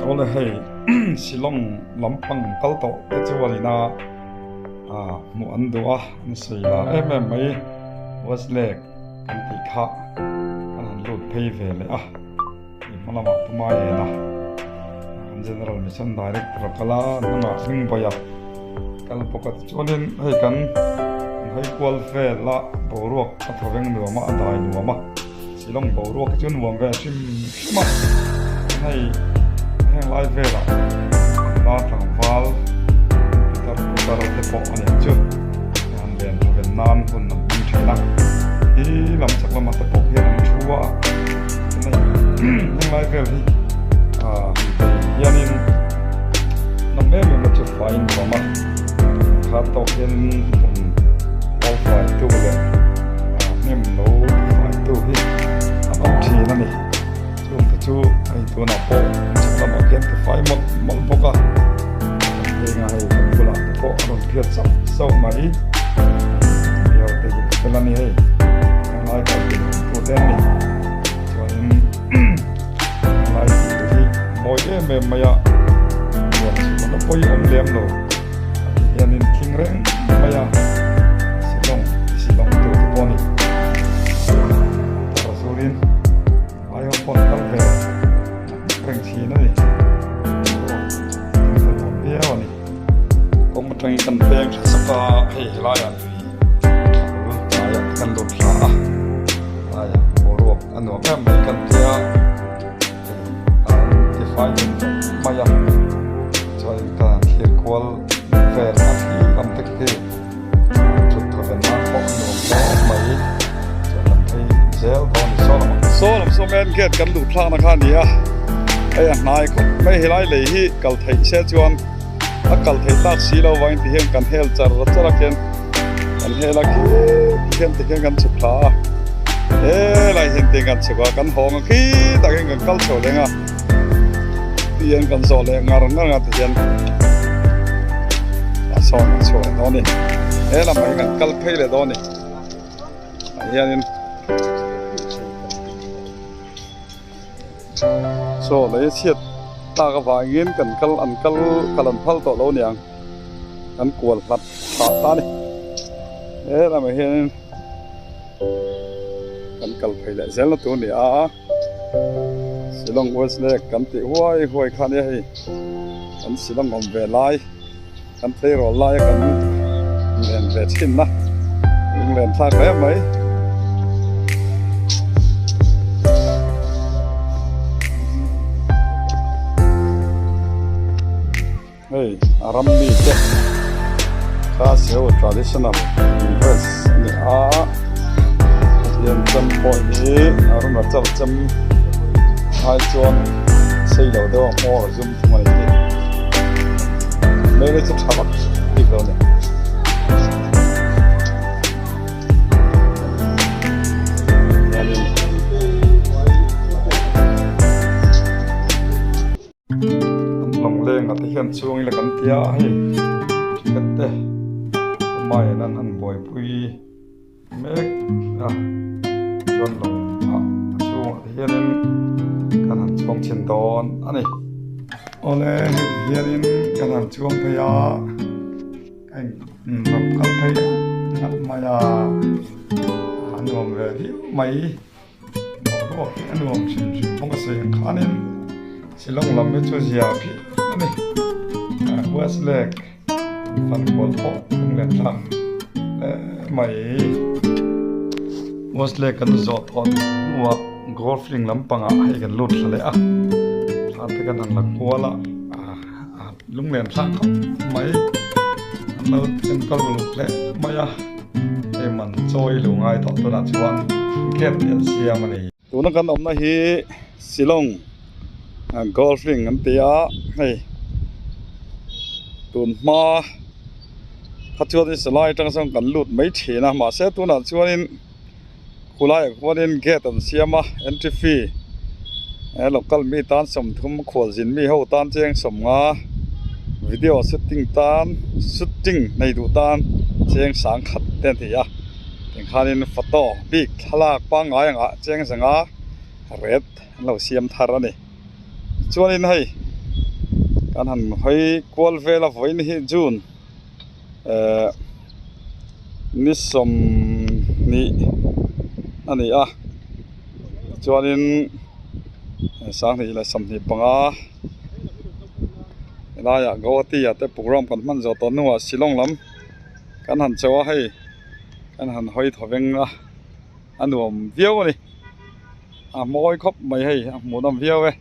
Awle hei Shillong lampang kal tawh te chuan ina ah hmuh an duh a an sawi lar em em mai West Lake kan tih kha kan han lut phei ve leh a i hma lamah Puma Ena kan General Mission Director a kal a hnungah Hmingbawi a kal bawk a tichuanin hei kan hawi kual vel a boruak a thaw veng nuam a a dai nuam a. Shillong boruak hi chu nuam ve hrim hrim a, hei heng lai velah nula tlangval pitar putar te pawh a nih chu han len tha ven nan hun an hmang thin a, hi lam chak lamah te pawh hian an thu a, heng lai vel hi ah hianin nawm em em a chu fai nuam a, kha tawk hianin hmun hawl fai tu leh hnim lo fai tu hi an awm thin a ni chung te chu hei tunah pawh chhak lamah khian ti fai mawlh mawlh bawk a heng a hei kan bulah te pawh a rawn phiat sauh sauh mai miau te hi fel a ni hei henglai kal tur tu te an ni chuanin henglai tih te hi mawi em em mai a ruah chhun a pawi awm lem lo. Hianin thing reng mai a Shillong Shillong tur te pawh a ni tara zurin ai ho pawh an kal ve reng thin a ni thing te nuam viau a ni kawng atangin kan peng tha sak a hei helaiah lui hnaiah kan lut thla a helaiah boruak a nuam em mai kan tia. An tifai deuh tawh mai a chuanin ka han thlir kual vel a khi lam te khi thut thaw ven nan pawh a nuam hle mai chuan kan phei zel dawn a ni saw lamah saw lam saw main gate kan luh thlakna kha a ni a hei a hnai khawp mai helai lei hi kal theih se chuan a kal theih tak si lo vangin ti hian kan hel char char a khian kan hel a khi ti hian ti hian kan chhuk thla a helai hian ti hian kan chhuk a kan hawng a khi tak hian kan kal chho leng a ti hian kan zawh leh ngar ngar a ti hian a sawn a chhuah leh dawn a ni he lamah hian kan kal phei leh dawn a ni ah hianin Chaw lei chhiat tak avangin kan kal an kal kal an phal tawh lo aniang kan kual hlat phah ta a ni he lamah hianin kan kal phei leh zel na tur a ni a Shillong West Lake kan tih huai huai kha ania hei kan Shillong awm ve lai kan tleirawl laia kan len ve thin a lunglen thlak hle mai. Hei a ram mi te kha seo traditional dress a ni a pathian chem pawh hi Arunachal chem ai chuan sei lo deuh a hmawr a zum thung a ni tih. Hmel hi chu tha vak bik lo a ni. An lawng leng ah te hian chuang ila kan tia a hei ticket te hmaiah hian an buaipui mek a chuan lawng ah a chhungah te hianin kan han chuang chhin dawn a ni. Awle heti hianin kan han chuang phei a ka in rawn kal phei ngat mai a a nuam ve viau mai. Boruak hi a nuam hrim hrim bawk a sawi ang khanin Shillong lam hi chu zia phian a ni West Lake fan kual pawh lunglen thlak hle mai West Lake kan zawh tawh hnuah golf ring lampangah hei kan lut thla leh a thla te kan han la kual a lunglen thlak khawp mai an lo enkawl uluk hle mai a. Hei man chawi lo ngai tawh tunah chuan gate hi an siam a ni. Tuna kan awmna hi Shillong golf ring an ti a hei tun hma kha chuan silai atang sawn kan lut mai thin a mahse tunah chuanin khulaiah khuanin gate an siam a entry fee he local mi tan 30 khualzin mi ho tan cheng 50 video shooting tan shooting nei duh tan cheng 10,000 te an ti a tikhanin photo bik thlalak pangngai angah cheng 5 ret an lo siam thar a ni chuanin hei. Kan han hawi kual vel a vawiin hi June ehh ni sawmhnih a ni a chuanin sanghnih leh 25 helaiah Guwahati ah te programme kan hman zawh tawh hnuah Shillong lam kan han chho a hei kan han hawi thaw veng a a nuam viau a ni a mawi khawp mai hei a hmuhnawm viau e.